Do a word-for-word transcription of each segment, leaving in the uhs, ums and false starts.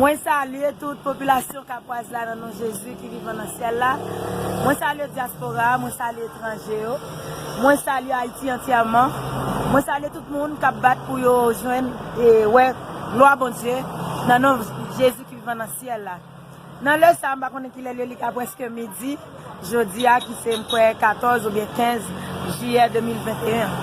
Mwen salye tout popilasyon Kapwaz la nan non Jezi ki vivan nan syèl la. Mwen salye dyaspora a, mwen salye etranje yo. Mwen salye Ayiti antyèman. Mwen salye tout moun k ap bat pou yo jwenn e wè glwa Bondye nan non Jezi ki vivan nan syèl la. Nan lè sa a, m pa konnen kilè l ye, li ka prèske midi. Jodi a, ki se, m kwè, katòz oubyen kenz jiyè de mil venteyen.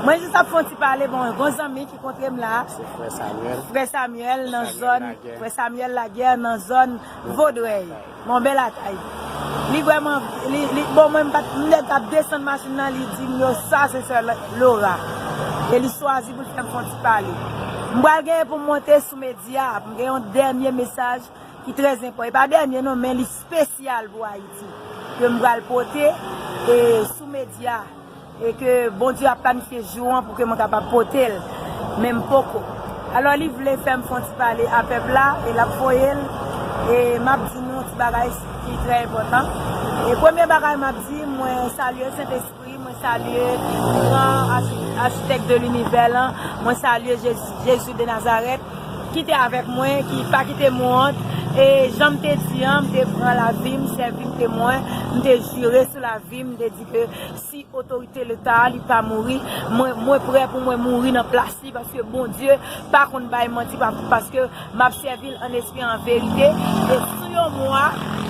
Mwen jis ap fè yon ti pale, bon, yon gwo zanmi ki kontre m la. Se frè Samuel. Frè Samuel nan zòn, frè Samuel Laguerre nan zòn Vodrèy. Mon bèl atay. Li vrèman, li, li, bon, mwen, m pa t, m nèk ap desann machin nan, li di m yo, sa se sè Laura. E li chwazi pou l fè m fè yon ti pale. M pral genyen pou m monte sou medya, m gen yon dènye mesaj ki trè enpò-, e pa dènye non, men li espesyal pou Ayiti, ke m pral pote, e, sou medya, e ke Bondye ap planifye jou an pou ke mwen kapab pote l, men m poko. Alò, li vle fè m fè yon ti pale a pèp la, e l ap voye l, e m ap di nou yon ti bagay ki trè enpòtan. E premye bagay m ap di, mwen salye Sentespri, mwen salye gran achi-, achitèk de linivè lan, mwen salye Jezi, Jezi de Nazarèt, ki te avèk mwen, ki pa kite m wont. E jan m te di an, m te pran lavi m, sèvi m temwen, m te jire sou lavi m, m te di ke si otorite Leta a, li pa mouri, mwen, mwen prè pou mwen mouri nan plas li, paske Bondye pa konn bay manti, pa, paske m ap sèvi l an espri, an verite. E sou yon mwa,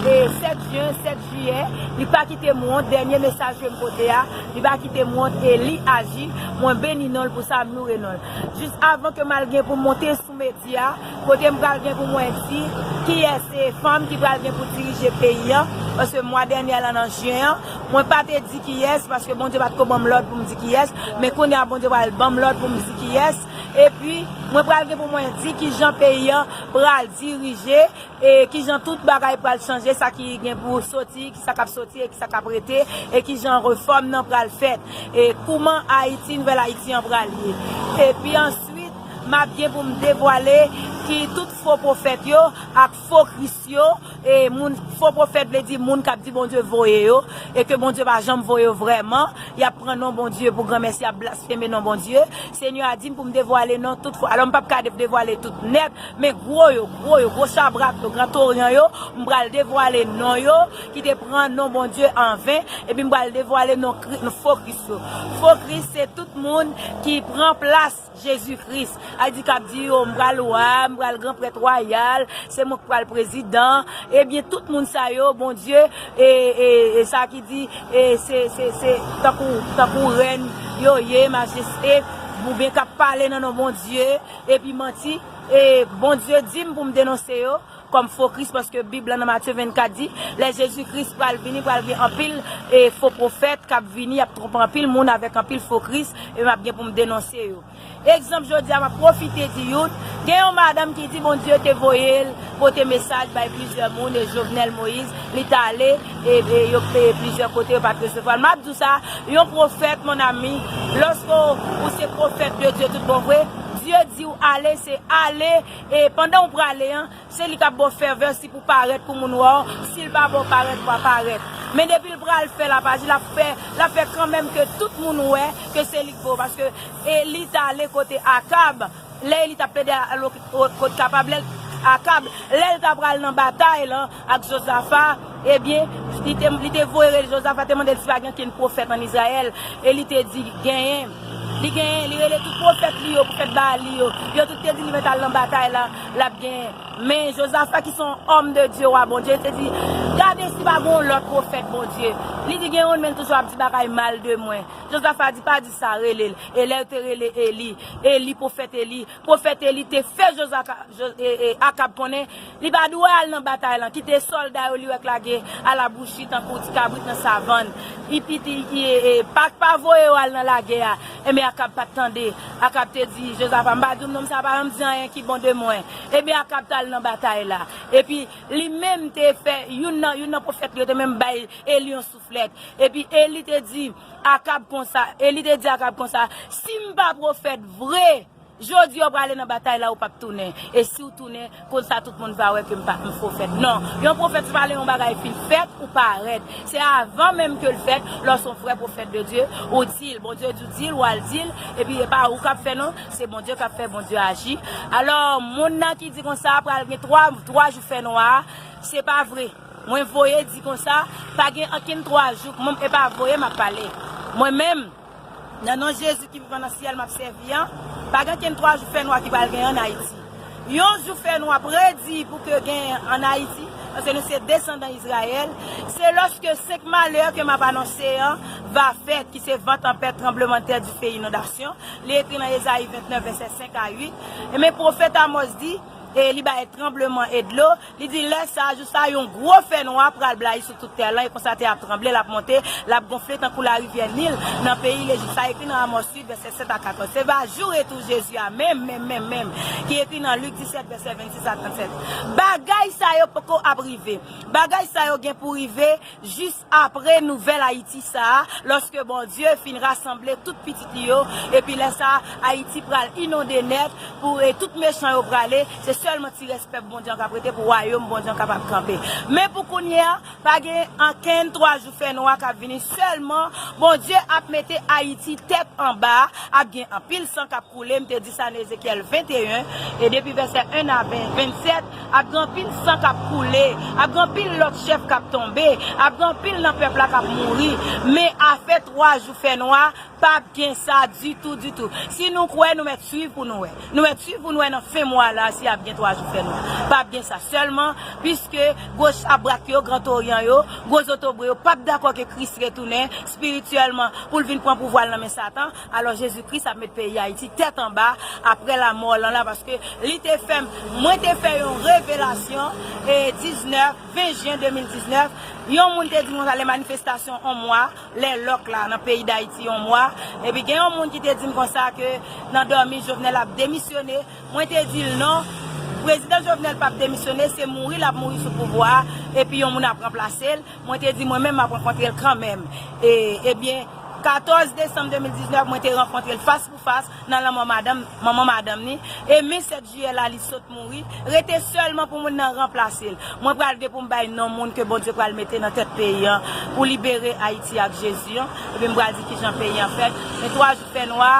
e sèt jen, sèt jiyè, li pa kite m wont, dènye mesaj ke m pote a, li pa kite m wont, e li aji, mwen beni non l pou sa, m loure non l. Jis avan ke m al gen pou m monte sou medya, kote m pral gen pou mwen di kiyès se fanm ki pral gen pou dirije peyi an, paske mwa dènyè lan nan jen an, mwen pa te di kiyès, paske Bondye pa t ko ban m lòd pou m di kiyès, men kounye a Bondye pral ban m lòd pou m di kiyès, epi mwen pral gen pou mwen di kijan peyi an pral dirije, e kijan tout bagay pral chanje, sa ki gen pou soti, ki sa k ap soti e ki sa k ap rete, e kijan refòm nan pral fèt, e kouman Ayiti, nouvèl Ayiti an pral ye. Epi answit, m ap gen pou m devwale ki tout fo pwofèt yo ak fo kris yo, e moun, fo pwofèt vle di moun k ap di Bondye voye yo, e ke Bondye pa janm voye yo vrèman, y ap pran non Bondye pou granmèsi, y ap blasfeme non Bondye. Senyè a di m pou m devwale non tout fo, alò m p ap ka de-, devwale tout nèt, men gwo yo, gwo yo, gwo chabrak yo, Gran Toryan yo, m pral devwale non yo, ki te pran non Bondye an ven, epi m pral devwale non Kri-, non fo kris yo. Fo kris se tout moun ki pran plas Jezi Kris. A di k ap di yo, m pral wa, m pral gran prèt wayal, se mwen k pral prezidan. Ebyen, tout moun sa yo, Bondye, e, e, e sa ki di, e se, se, se tankou, tankou rèn yo ye, majeste, oubyen k ap pale nan non Bondye, epi manti, e Bondye di m pou m denonse yo kòm fo kris, paske Bib la nan Matye vennkat di, lè Jezi Kris pral vini, pral gen anpil, e, fo pwofèt k ap vini, y ap twonpe anpil moun avèk anpil fo kris, e m ap gen pou m denonse yo. Egzanp, jodi a, m ap pwofite di youn, gen yon madanm ki di Bondye te voye l pote mesaj bay plizyè moun, e Jovenel Moïse, li t ale, e, e yo, e plizyè kote, yo pa t resevwa l. M ap di w sa, yon pwofèt, mon ami, lòske w, ou se pwofèt de Dye tout bon vre, Dye di w ale, se ale, e pandan w prale an, se li k ap ba w fèvè si pou parèt pou moun wè w, si l pa ba w parèt, w pa parèt. Men depi l pral fè l ap aji, l ap fè, l ap fè kanmenm ke tout moun wè ke se li k voye w, paske Eli t ale kote Akab, lè Eli t ap plede al o-, o-, kot kapab, lè l, Akab, lè l ta pral nan batay lan ak Jozafa, ebyen, li te, li te voye rele Jozafa, te mande l si pa gen okenn pwofèt ann Izrayèl, e li te di, genyen. Li genyen, li rele tout pwofèt li yo, pwofèt Baal li yo. Yo tout te di li mèt al nan batay la, l ap genyen. Men Jozafa ki se yon òm de Dye, wa Bondye, li te di, gade si pa gen yon lòt pwofèt Bondye. Li di gen youn, men l toujou ap di bagay mal de mwen. Jozafa di, pa di sa, rele l. E lè yo te rele Eli, Eli, pwofèt Eli, pwofèt Eli te fè Jozafa, Jo-, e, e, Akab konnen li pa dwe al nan batay lan, kite sòlda yo li wè k lage alabouchi tankou ti kabrit nan savann. Epi ti, e, e, pa, pa voye yo al nan lagè a. Enben Akab pa t tande. Akab te di Jozafa, m pa di w nonm sa pa janm di anyen ki bon de mwen. Ebyen Akab t al nan batay la. Epi li menm te fè youn nan, youn nan pwofèt li yo te menm bay Eli yon souflèt. Epi Eli te di Akab konsa, Eli te di Akab konsa, si m pa pwofèt vre, Jodi a w prale nan batay la, ou p ap tounen. E si w tounen, konsa tout moun va wè ke m pa m fo fèt. Non, yon pwofèt se pa lè yon bagay fin fèt ou parèt. Se avan menm ke l fèt, lè w se yon vrè pwofèt de Dye, ou di l, Bondye di w di l, w al di l, epi e pa ou k ap fè non, se Bondye k ap fè, Bondye aji. Alò, moun nan ki di konsa, pral gen twa, twa jou fè nwa, se pa vre. Mwen voye di konsa, pa gen ankenn twa jou, mwen, e pa voye m ap pale. Mwen menm, nan non Jezi ki vivan nan syèl m ap sèvi an, pa gen kenn twa jou fè nwa ki pral gen ann Ayiti. Yon jou fè nwa predi pou ke gen ann Ayiti, paske nou se desandan Izrayèl, se lòske senk malè ke m ap anonse an va fèt, ki se van tanpèt, tranblemanntè, dife, inondasyon. Li ekri nan Ezayi vennèf, vèsè senk a uit. E men pwofèt Amòs di, e li bay tranbleman e dlo, li di, lè sa a, jou sa a, yon gwo fè nwa pral blayi sou tout tè lan, e konsa tè a ap tranble, l ap monte, l ap gonfle tankou larivyè Nil nan peyi Lejip. Sa ekri nan Amòs uit, vèsè sèt a katòz. Se va jou retou Jezi a, menm, menm, menm, menm, ki ekri nan Lik disèt, vèsè vennsis a trannsèt. Bagay sa yo poko ap rive. Bagay sa yo gen pou rive jis apre nouvèl Ayiti sa a, lòske Bondye fin rasanble tout pitit li yo, epi lè sa a, Ayiti pral inonde nèt, pou, e tout mechan yo prale, se sèlman ti rès pèp Bondye an k ap rete pou wayòm Bondye an kapab kanpe. Men pou kounye a, pa gen ankenn twa jou fè nwa k ap vini, sèlman Bondye ap mete Ayiti tèt anba, ap gen anpil san k ap koule, m te di sa nan Ezekyèl venteyen, e depi vèsè en a ven, vennsèt, ap gen anpil san k ap koule, ap gen anpil lòt chèf k ap tonbe, ap gen anpil nan pèp la k ap mouri, men afè twa jou fè nwa, p ap gen sa ditou, ditou. Si nou kwè, nou mèt swiv pou nou wè. Nou mèt swiv pou nou wè nan fen mwa la si ap gen twa jou fè nwa. P ap gen sa sèlman, piske gwo chabrak yo, Gran Toryan yo, gwo zotobre yo p ap dakò ke Kris retounen espirityèlman pou l vin pran pouvwa l nan men Satan. Alò, Jezi Kris ap met peyi Ayiti tèt anba apre lanmò l lan la, paske li te fè m, mwen te fè yon revelasyon, e diznèf, ven jen de mil diznèf, yon moun te di m konsa, lè manifestasyon yon mwa, lè lòk la nan peyi Dayiti yon mwa, epi gen yon moun ki te di m konsa ke nan dòmi Jovenel ap demisyone, mwen te di l non, prezidan Jovenel p ap demisyone, se mouri l ap mouri sou pouvwa a, epi yon moun ap ranplase l. Mwen te di mwen menm m ap rankontre l kanmenm. E, ebyen, katòz desanm de mil diznèf, mwen te rankontre l fas pou fas nan lanmò madanm, manman madanm ni. E men sèt jiyè la, li sot mouri. Rete sèlman pou moun nan ranplase l. Mwen pral gen pou m bay non moun ke Bondye pral mete nan tèt peyi an pou libere Ayiti ak Jezi an. Epi m pral di kijan peyi an fèt. Men twa jou fè nwa,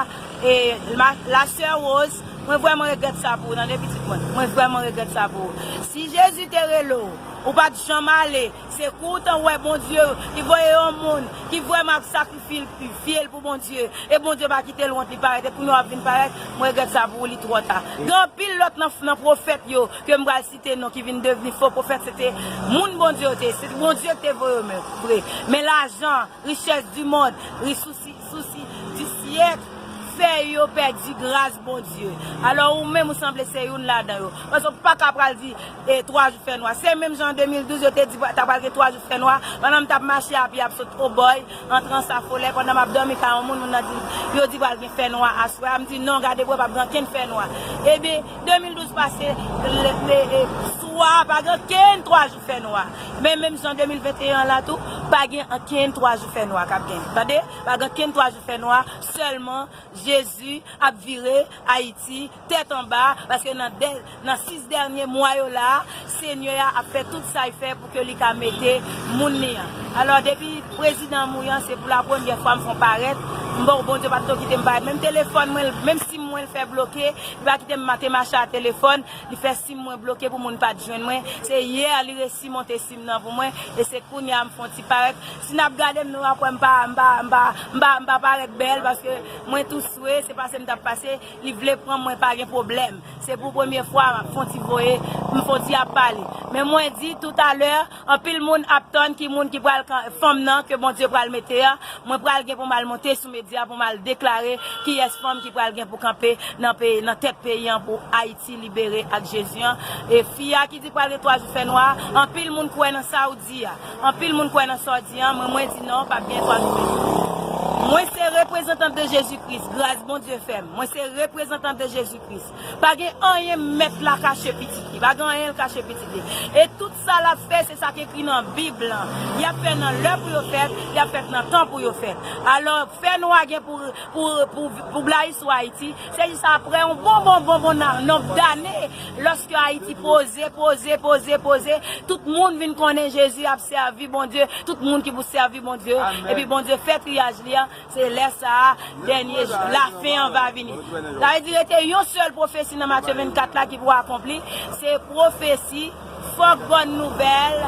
e ma, la sè Rose, mwen vrèman regrèt sa pou ou, tande pitit mwen. Mwen vrèman regrèt sa pou ou. Si Jezi te rele w, ou pa t janm ale, se kou w t an wè Bondye, li voye yon moun ki vrèman ap sakrifye l, vi l pou Bondye. E Bondye pa kite l wont, li parèt. E kounye a w ap vin parèt, mwen regrèt sa pou ou, li twò ta. Gen anpil lòt nan, nan pwofèt yo ke m pral site non ki vin devni fo pwofèt, se te moun Bondye yo te ye. Se Bondye ki te voye yo men, vre. Men lajan, richès di mond, ri sousi, sousi di syèk, fè yo pèdi gras Bondye. Alò, ou menm, ou sanble se youn ladan yo. Paske w pa ka pral di, e twa jou fè nwa. Se menm jan an de mil douz, yo te di ta pral gen twa jou fè nwa. Pandan m t ap mache a pye, ap sot Obòy, antre Ansafolè, pandan m ap dòmi kay yon moun, moun nan di, yo di pral gen fè nwa aswè a. M di, non, gade bò, p ap gen ankenn fè nwa. Ebyen, de mil douz pase, le, le, e, swa, pa gen ankenn twa jou fè nwa. Men menm jan de mil venteyen an la tou, pa gen ankenn twa jou fè nwa k ap gen. Tande? Pa gen ankenn twa jou fè nwa, sèlman Jezi ap vire Ayiti tèt anba, paske nan dè, nan sis dènye mwa yo la a, Senyè a ap fè tout sa l fè pou ke li ka mete moun li an. Alò, depi prezidan an mouri an, se pou la premyè fwa m fè yon parèt. M bon, Bondye pa t tou kite m parèt. Menm telefòn mwen, menm sim mwen l fè bloke, li pa kite m ma-, te mache a telefòn, li fè sim mwen bloke pou moun pa t jwenn mwen. Se yè li resi monte sim nan pou mwen, e se kounye a m fè yon ti parèt. Si n ap gade m, nou ap wè m pa, m pa, m pa, m pa, m pa parèt bèl, paske mwen tou swe, se pase m t ap pase, li vle pran mwen, pa gen pwoblèm. Se pou premye fwa m ap fè yon ti voye, m fè yon ti ap pale. Men mwen di toutalè, anpil moun ap tann ki moun ki pral kan-, fanm nan ke Bondye pral mete a. Mwen pral gen pou m al monte sou medya pou m al deklare kiyès fanm ki pral gen pou kanpe nan peyi, nan tèt peyi an pou Ayiti libere ak Jezi an. E fi a ki di pral gen twa jou fè nwa, anpil moun kwè nan sa w di a. Anpil moun kwè nan sa w di a, men mwen di non, p ap gen twa jou fè nwa. Mwen se reprezantant de Jezi Kris. Gras Bondye fè m. Mwen se reprezantant de Jezi Kris. Pa gen anyen mèt la kache pitit li. Pa gen anyen l kache pitit li. E tout sa l ap fè, se sa k ekri nan Bib lan. Y ap fè nan lè pou yo fèt, y ap fèt nan tan pou yo fèt. Alò, fè nwa gen pou, pou, pou, pou blayi sou Ayiti. Se jis apre yon bon, bon, bon, bon nan- nonb dane, lòske Ayiti poze, poze, poze, poze, tout moun vin konnen Jezi ap sèvi Bondye, tout moun ki pou sèvi Bondye, epi Bondye fè triyaj li an, se lè sa a, dènye jou, lafen an va vini. Sa vle di, rete yon sèl pwofesi nan Matye vennkat la ki pou akonpli, se pwofesi, fòk bòn nouvèl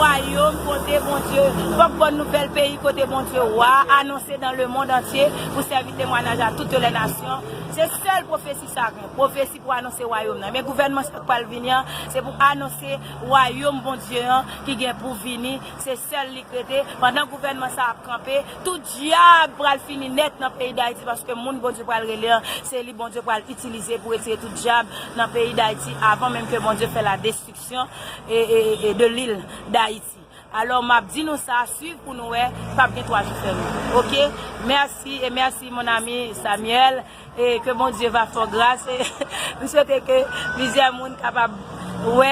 wayòm kote Bondye, fòk bòn nouvèl peyi kote Bondye wa anonse dans le monde entier pou sèvi temwayaj a toutes les nations. Se sèl pwofesi sa gen. Pwofesi pou anonse wayòm nan. Men gouvènman sa k pral vini an, se pou anonse wayòm Bondye an ki gen pou vini. Se sèl li k rete. Pandan gouvènman sa ap kanpe, tout dyab pral fini nèt nan peyi Dayiti, paske moun Bondye pral rele an, se li Bondye pral itilize pou retire tout dyab nan peyi Dayiti avan menm ke Bondye fè la destriksyon e, e, e de lil Dayiti. Alò, m ap di nou sa, swiv pou nou wè, p ap gen twa jou fèmen. Oke? Mèsi e mèsi, mon ami Samuel. E ke Bondye va fè w gras. E m swete ke plizyè moun kapab wè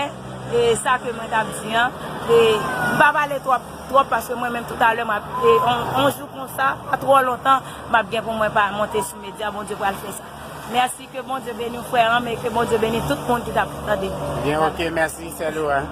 e sa ke mwen t ap di an. E m pa pale twòp, twòp, paske mwen menm toutalè, m ap, e on, on jou konsa, pa twò lontan, m ap gen pou mwen pa monte sou medya. Bondye pral fè sa. Mèsi, ke Bondye beni w, frè an m, e ke Bondye beni tout moun ki t ap tande. Byen, oke, mèsi, sè Laura.